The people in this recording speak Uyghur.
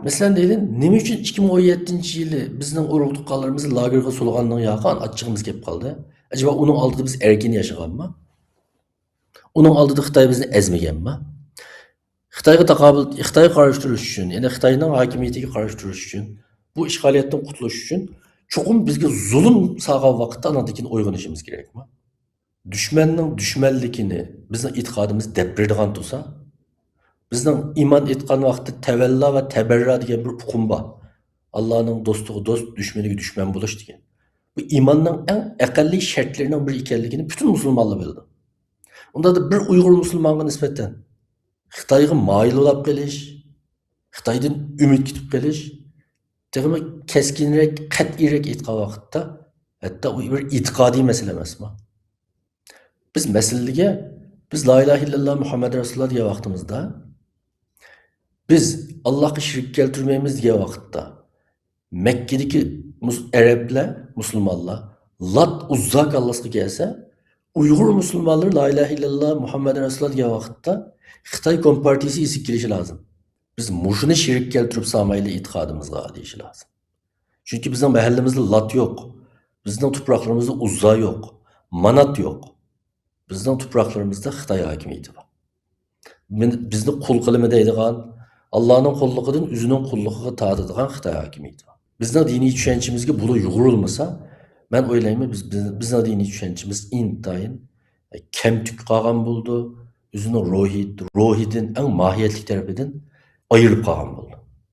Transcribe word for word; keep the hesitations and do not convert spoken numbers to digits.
مەسىلەن دەيلى، نېمە ئۈچۈن ئىككى مىڭ ئون يەتتىنچى يىلى بىزنىڭ ئۇرۇق تۇغقانلىرىمىزنى لاگېرغا سولىغاندىن ياقان ئاچچىقىمىز كېلىپ قالدى؟ ئەجەبا ئۇنىڭ ئالدىدا بىز ئەركىن ياشىغانما؟ ئۇنىڭ ئالدىدا خىتاي بىزنى ئەزمىگەنما؟ خىتايغا تاقابىل، خىتايغا قارشى تۇرۇش ئۈچۈن، يەنى خىتاينىڭ ھاكىمىيىتىگە قارشى تۇرۇش ئۈچۈن، بۇ ئىشغالىيەتتىن قۇتۇلۇش ئۈچۈن چوقۇم بىزگە زۇلۇم سالغان ۋاقىتتا ئاندىن كېيىن ئويغىنىشىمىز كېرەكما؟ دۈشمەننىڭ دۈشمەنلىكىنى بىزنىڭ ئېتىقادىمىز دەپ بېرىدىغان تۇرسا، بىزنىڭ ئىمان ئېيتقان ۋاقىتتا تەۋەللا ۋە تەبەررا دېگەن بىر ئۇقۇم بار. ئاللانىڭ دوستىغا دوست، دۈشمىنىگە دۈشمەن بولۇش دېگەن. بۇ ئىماننىڭ ئەڭ ئەقەللىي شەرتلىرىنىڭ بىرى ئىكەنلىكىنى پۈتۈن مۇسۇلمانلار بىلىدۇ. ئۇنداقتا بىر ئۇيغۇر مۇسۇلمانغا نىسبەتەن خىتايغا مايىل بولاپ قېلىش، خىتايدىن ئۈمىد كۈتۈپ قېلىش، تېخىمۇ كەسكىنرەك، قەتئىيرەك ئېيتقان ۋاقىتتا، ھەتتا ئۇ بىر ئېتىقادىي مەسىلە ئەمەسمۇ؟ بىز مەسىلىگە، بىز لا ئىلاھە ئىللاللا مۇھەممەد رەسۇلۇللا دېگەن ۋاقتىمىزدا، بىز ئاللاھقا شېرىك كەلتۈرمەيمىز دېگەن ۋاقىتتا، مەككىدىكى مۇس-، ئەرەبلەر، مۇسۇلمانلار لات ئۇززا كاللىسىغا كەلسە، ئۇيغۇر مۇسۇلمانلىرى لا ئىلاھە ئىللاللا مۇھەممەد رەسۇلۇللا دېگەن ۋاقىتتا خىتاي كومپارتىيىسى ئېسىگە كېلىشى لازىم. بىز مۇشۇنى شېرىك كەلتۈرۈپ سالمايلى ئېتىقادىمىزغا دېيىشى لازىم. چۈنكى بىزنىڭ مەھەللىمىزدە لات يوق. بىزنىڭ تۇپراقلىرىمىزدا ئۇززا يوق. مانات يوق. بىزنىڭ تۇپراقلىرىمىزدا خىتاي ھاكىمىيىتى بار. مىن-، بىزنى قۇل قىلىمەن دەيدىغان، ئاللانىڭ قۇللۇقىدىن ئۆزىنىڭ قۇللۇقىغا تارتىدىغان خىتاي ھاكىمىيىتى بار. بىزنىڭ دىنىي چۈشەنچىمىزگە بۇلار يۇغۇرۇلمىسا، مەن ئويلايمەن، بىز، بىز، بىزنىڭ دىنىي چۈشەنچىمىز ئىنتايىن كەمتۈك قالغان بولىدۇ، ئۆزىنىڭ روھىي، روھىدىن، ئەڭ ماھىيەتلىك تەرىپىدىن ئايرىلىپ قالغان بولىدۇ.